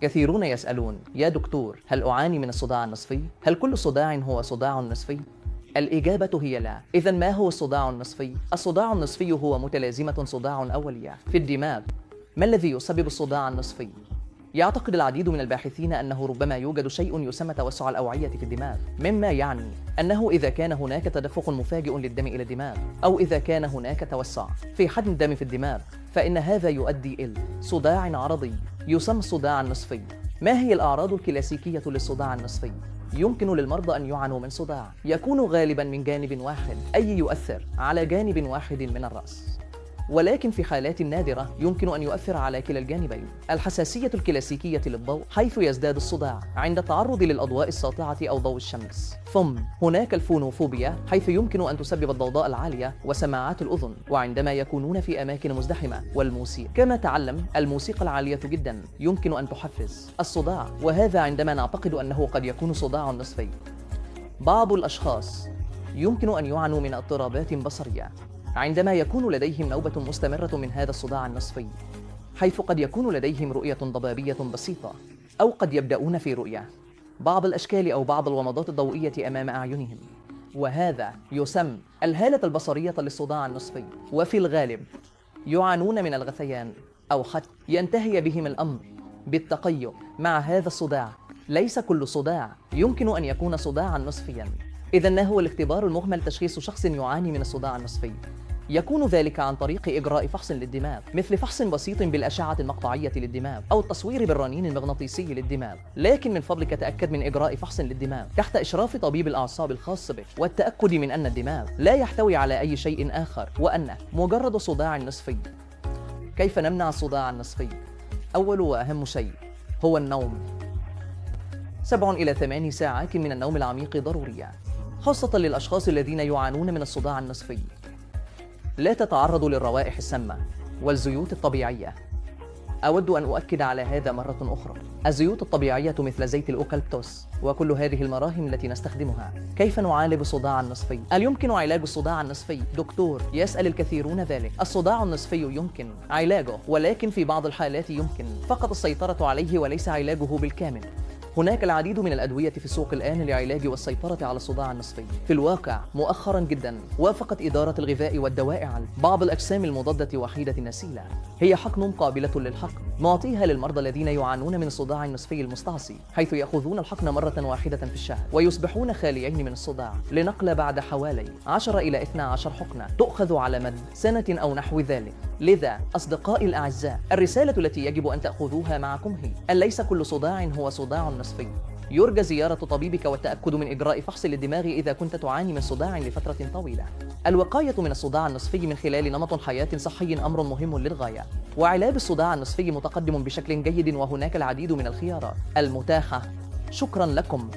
كثيرون يسألون: يا دكتور، هل أعاني من الصداع النصفي؟ هل كل صداع هو صداع نصفي؟ الإجابة هي لا. إذا ما هو الصداع النصفي؟ الصداع النصفي هو متلازمة صداع أولية في الدماغ. ما الذي يسبب الصداع النصفي؟ يعتقد العديد من الباحثين أنه ربما يوجد شيء يسمى توسع الأوعية في الدماغ، مما يعني أنه إذا كان هناك تدفق مفاجئ للدم إلى الدماغ، أو إذا كان هناك توسع في حجم الدم في الدماغ، فإن هذا يؤدي إلى صداع عرضي يسمى الصداع النصفي. ما هي الأعراض الكلاسيكية للصداع النصفي؟ يمكن للمرضى أن يعانوا من صداع يكون غالباً من جانب واحد، أي يؤثر على جانب واحد من الرأس، ولكن في حالات نادرة يمكن أن يؤثر على كلا الجانبين. الحساسية الكلاسيكية للضوء، حيث يزداد الصداع عند التعرض للأضواء الساطعة أو ضوء الشمس. ثم هناك الفونوفوبيا، حيث يمكن أن تسبب الضوضاء العالية وسماعات الأذن، وعندما يكونون في أماكن مزدحمة. والموسيقى، كما تعلم، الموسيقى العالية جدا يمكن أن تحفز الصداع، وهذا عندما نعتقد أنه قد يكون صداع نصفي. بعض الأشخاص يمكن أن يعانوا من اضطرابات بصرية عندما يكون لديهم نوبة مستمرة من هذا الصداع النصفي، حيث قد يكون لديهم رؤية ضبابية بسيطة، أو قد يبدأون في رؤية بعض الأشكال أو بعض الومضات الضوئية أمام أعينهم، وهذا يسمى الهالة البصرية للصداع النصفي. وفي الغالب يعانون من الغثيان، أو حتى ينتهي بهم الأمر بالتقيؤ مع هذا الصداع. ليس كل صداع يمكن أن يكون صداعا نصفيا. إذا ما هو الاختبار المهمل تشخيص شخص يعاني من الصداع النصفي؟ يكون ذلك عن طريق إجراء فحص للدماغ، مثل فحص بسيط بالأشعة المقطعية للدماغ أو التصوير بالرنين المغناطيسي للدماغ. لكن من فضلك تأكد من إجراء فحص للدماغ تحت إشراف طبيب الأعصاب الخاص بك، والتأكد من أن الدماغ لا يحتوي على أي شيء آخر، وأنه مجرد صداع نصفي. كيف نمنع الصداع النصفي؟ أول وأهم شيء هو النوم. 7 إلى 8 ساعات من النوم العميق ضرورية، خاصة للأشخاص الذين يعانون من الصداع النصفي. لا تتعرض للروائح السامة والزيوت الطبيعية. أود أن أؤكد على هذا مرة أخرى. الزيوت الطبيعية مثل زيت الأوكالبتوس وكل هذه المراهم التي نستخدمها. كيف نعالج الصداع النصفي؟ هل يمكن علاج الصداع النصفي؟ دكتور، يسأل الكثيرون ذلك. الصداع النصفي يمكن علاجه، ولكن في بعض الحالات يمكن فقط السيطرة عليه وليس علاجه بالكامل. هناك العديد من الأدوية في السوق الآن لعلاج والسيطرة على الصداع النصفي. في الواقع مؤخرا جدا وافقت إدارة الغذاء والدواء على بعض الأجسام المضادة وحيدة النسيلة. هي حقن قابلة للحقن، نعطيها للمرضى الذين يعانون من الصداع النصفي المستعصي، حيث يأخذون الحقن مرة واحدة في الشهر ويصبحون خاليين من الصداع، لنقل بعد حوالي 10 إلى 12 حقنة تؤخذ على مدى سنة أو نحو ذلك. لذا أصدقائي الأعزاء، الرسالة التي يجب أن تأخذوها معكم هي أن ليس كل صداع هو صداع نصفي. يرجى زيارة طبيبك والتأكد من إجراء فحص للدماغ إذا كنت تعاني من صداع لفترة طويلة. الوقاية من الصداع النصفي من خلال نمط حياة صحي أمر مهم للغاية، وعلاج الصداع النصفي متقدم بشكل جيد، وهناك العديد من الخيارات المتاحة. شكرا لكم.